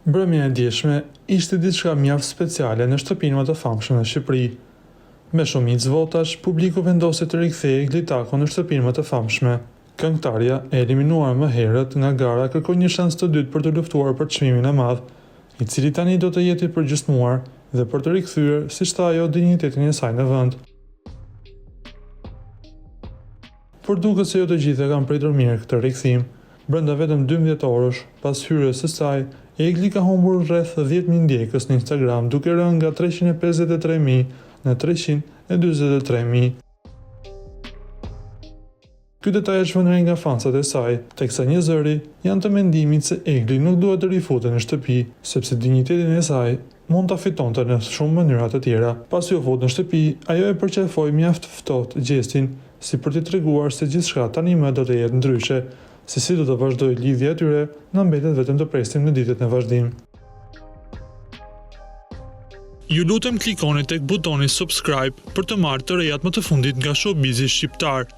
Mbrëmja e djeshme ishte diçka mjaft speciale në shtëpinë më të famshme në Shqipëri. Me shumicë votash, publiku vendosi të rikthejë Egli Takon në shtëpinë më të famshme. Këngëtarja, e eliminuar më herët nga gara kërkoi një shans të dytë për të luftuar për çmimin e madh, i cili tani do të jetë i përgjysmuar dhe për të rikthyer, siç tha ajo, dinjitetin e saj në vend. Por duket se jo të gjithë e kanë pritur mirë këtë rikthim. Brenda vetëm 12 orësh, pas hyrjes së saj, Egli ka humbur rreth 10.000 ndjekës në Instagram duke rënë nga 353.000 në 343.000. Ky detaj është vënë re nga fansat e saj, teksa njëzëri janë të mendimit se Egli nuk duhet të rifutet në shtëpi, sepse dinjitetin e saj mund ta fitonte në shumë mënyra të tjera. Pasi u fut në shtëpi, ajo e përqafoi mjaft ftohtë Gjestin, si për t'i treguar se gjithçka tani më do të jetë ndryshe. Se si do të vazhdojë lidhja e tyre, na mbetet vetëm të presim në ditët në vazhdim. Ju lutem klikoni tek butoni subscribe për të marrë të rejat më të fundit nga showbizi shqiptar.